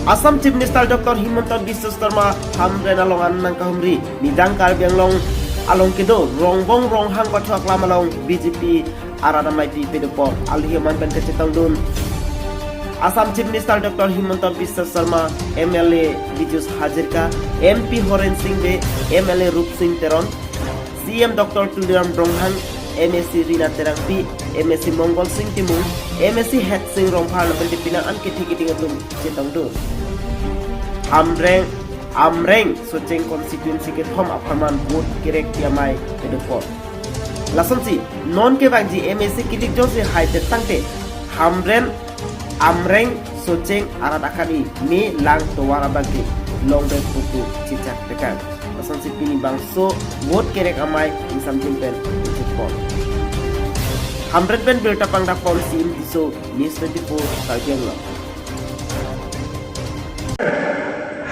Assam Chief Minister Dr. Himanta Biswa Sarma hamren along annang kahumri nidang Karbi Anglong along kedo rongbong ronghang pathuak lamalong BJP aranamai pi pedopo alhi man pen kecetang dun. Assam Chief Minister Dr. Himanta Biswa Sarma, MLA Pijush Hazarika, MP Horen Singh Bey, MLA Rup Singh Teron, CM Dr. Tuliram Ronghang, MAC Rina Terangpi, MAC Mongol Singh Timung, MAC Het Singh Rongphar pen pina an ke thiki tum chetang dun. Amreng Amreng Socheng constituency ke thom apharman vote kerek tiamai pedopo lasonsi non ke bangji MAC kitik jose haite tangte Hamren Amreng Socheng arat akani me lang towara bangke longbe puku chichak tekan lasonsi pini bangso vote kerek amai insam jimpen chitpon 100 ben belta pangda pom sim diso News 24 Karbi Anglong.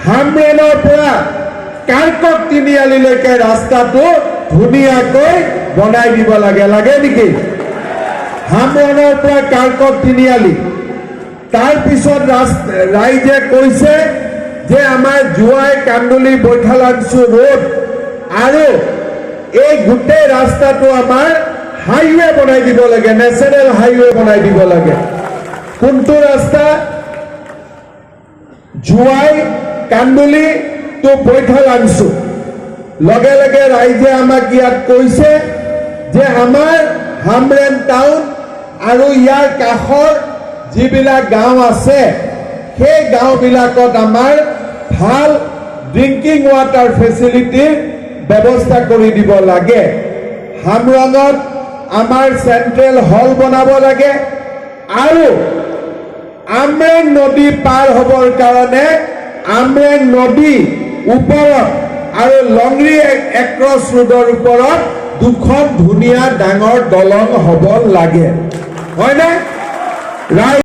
হামৰেনৰ পৰা কাৰ্কক তিনিআলিলৈকে ৰাস্তাটো ধুনীয়াকৈ বনাই দিব লাগে। লাগে নেকি? হামৰেনৰ পৰা কাৰ্কক তিনিআলি। তাৰপিছত ৰাইজে কৈছে যে আমাৰ জোৱাই কান্দুলি বৈঠালাংচু ৰোড আৰু এই গোটেই ৰাস্তাটো আমাৰ হাইৱে বনাই দিব লাগে, নেশ্যনেল হাইৱে বনাই দিব লাগে। কোনটো ৰাস্তা? জোৱাই কান্দুলি টু বৈঠালাংচু। লগে লগে ৰাইজে আমাক ইয়াত কৈছে যে আমাৰ হামৰেন টাউন আৰু ইয়াৰ কাষৰ যিবিলাক গাঁও আছে, সেই গাঁওবিলাকত আমাৰ ভাল ড্ৰিংকিং ৱাটাৰ ফেচিলিটিৰ ব্যৱস্থা কৰি দিব লাগে। হামৰঙত আমাৰ চেণ্ট্ৰেল হল বনাব লাগে আৰু আমৰেং নদী পাৰ হ'বৰ কাৰণে আমৰেং নদী ওপৰত আৰু লংৰি এক্ৰছ ৰোডৰ ওপৰত দুখন ধুনীয়া ডাঙৰ দলং হ'ব লাগে, হয়নে ৰাইজ?